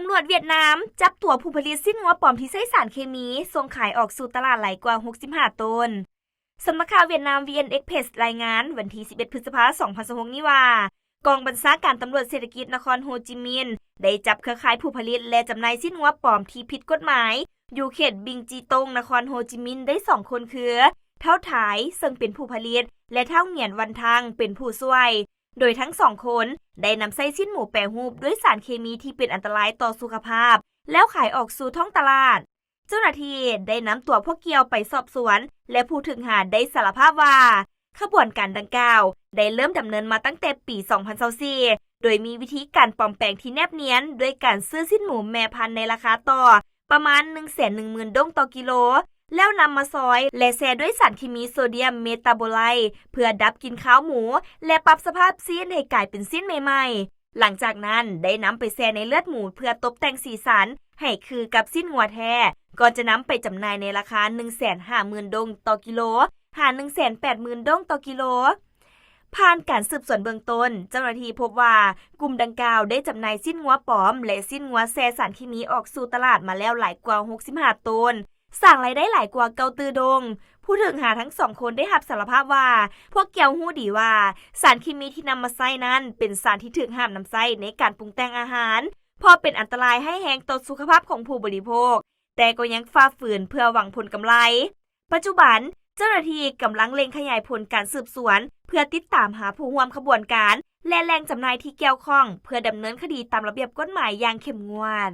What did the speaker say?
ຕຳຫຼວດຫວຽດນາມຈັບຕົວຜູ້ຜະລິດຊີ້ນງົວປອມທີ່ໃຊ້ສານເຄມີສົ່ງຂາຍອອກສູ່ຕະຫຼາດຫຼາຍກວ່າຫົກສິບຫ້າໂຕນ. ສຳນັກຂ່າວຫວຽດນາມ VnExpress ລາຍງານ ວັນທີສິບເອັດ ພຶດສະພາ ສອງພັນຊາວຫົກນີ້ວ່າ ກອງບັນຊາການຕຳຫຼວດເສດຖະກິດນະຄອນໂຮຈິມິນ ໄດ້ຈັບເຄືອຂ່າຍຜູ້ຜະລິດ ແລະ ຈຳໜ່າຍຊີ້ນງົວປອມທີ່ຜິດກົດໝາຍ ຢູ່ເຂດບິງຈີຕົງ ນະຄອນໂຮຈິມິນ ໄດ້ສອງຄົນຄື ທ້າວ ຖາຍ ເຊິ່ງເປັນຜູ້ຜະລິດ ແລະ ທ້າວ ຫງຽນ ວັນທັງ ເປັນຜູ້ຊ່ວຍ, ໂດຍທັງສອງຄົນໄດ້ນຳໃຊ້ຊີ້ນໝູແປຮູບດ້ວຍສານເຄມີທີ່ເປັນອັນຕະລາຍຕໍ່ສຸຂະພາບ ແລ້ວຂາຍອອກສູ່ທ້ອງຕະຫຼາດ. ເຈົ້າໜ້າທີ່ໄດ້ນຳຕົວພວກກ່ຽວໄປສອບສວນ ແລະ ຜູ້ຖືກຫາໄດ້ສາລະພາບວ່າ ຂະບວນການດັ່ງກ່າວໄດ້ເລີ່ມດຳເນີນມາຕັ້ງແຕ່ປີສອງພັນຊາວສີ່ ໂດຍມີວິທີການປອມແປງທີ່ແນບນຽນ ດ້ວຍການຊື້ຊີ້ນໝູແມ່ພັນໃນລາຄາຕໍ່ປະມານໜຶ່ງແສນໜຶ່ງໝື່ນດົງຕໍ່ກິໂລ ແລ້ວນຳມາຊອຍ ແລະ ແຊ່ດ້ວຍສານເຄມີໂຊດຽມເມຕາໂບໄລ ເພື່ອດັບກິ່ນຄາວໝູ ແລະ ປັບສະພາບຊີ້ນໃຫ້ກາຍເປັນຊີ້ນໃໝ່ໆ. ຫຼັງຈາກນັ້ນໄດ້ນຳໄປແຊ່ໃນເລືອດໝູເພື່ອຕົບແຕ່ງສີສັນໃຫ້ຄືກັບຊີ້ນງົວແທ້ ກ່ອນຈະນຳໄປຈຳໜ່າຍໃນລາຄາໜຶ່ງແສນຫ້າໝື່ນດົງຕໍ່ກິໂລ ຫາໜຶ່ງແສນແປດໝື່ນດົງຕໍ່ກິໂລ. ຜ່ານການສືບສວນເບື້ອງຕົ້ນ, ເຈົ້າໜ້າທີ່ພົບວ່າກຸ່ມດັ່ງກ່າວໄດ້ຈຳໜ່າຍຊີ້ນງົວປອມ ແລະ ຊີ້ນງົວແຊ່ສານເຄມີອອກສູ່ຕະຫຼາດມາແລ້ວຫຼາຍກວ່າຫົກສິບຫ້າໂຕນ, ສ້າງລາຍໄດ້ຫຼາຍກວ່າເກົ້າຕື້ດົງ. ຜູ້ຖືກຫາທັງສອງຄົນໄດ້ຮັບສາລະພາບວ່າ ພວກກ່ຽວຮູ້ດີວ່າສານເຄມີທີ່ນຳມາໃຊ້ນັ້ນເປັນສານທີ່ຖືກຫ້າມນຳໃຊ້ໃນການປຸງແຕ່ງອາຫານ ເພາະເປັນອັນຕະລາຍຮ້າຍແຮງຕໍ່ສຸຂະພາບຂອງຜູ້ບໍລິໂພກ, ແຕ່ກໍຍັງຝ່າຝືນເພື່ອຫວັງຜົນກຳໄລ. ປັດຈຸບັນ, ເຈົ້າໜ້າທີ່ກຳລັງເລັ່ງຂະຫຍາຍຜົນການສືບສວນ ເພື່ອຕິດຕາມຫາຜູ້ຮ່ວມຂະບວນການ ແລະ ແຫຼ່ງຈຳໜ່າຍທີ່ກ່ຽວຂ້ອງ ເພື່ອດຳເນີນຄະດີຕາມລະບຽບກົດໝາຍຢ່າງເຂັ້ມງວດ.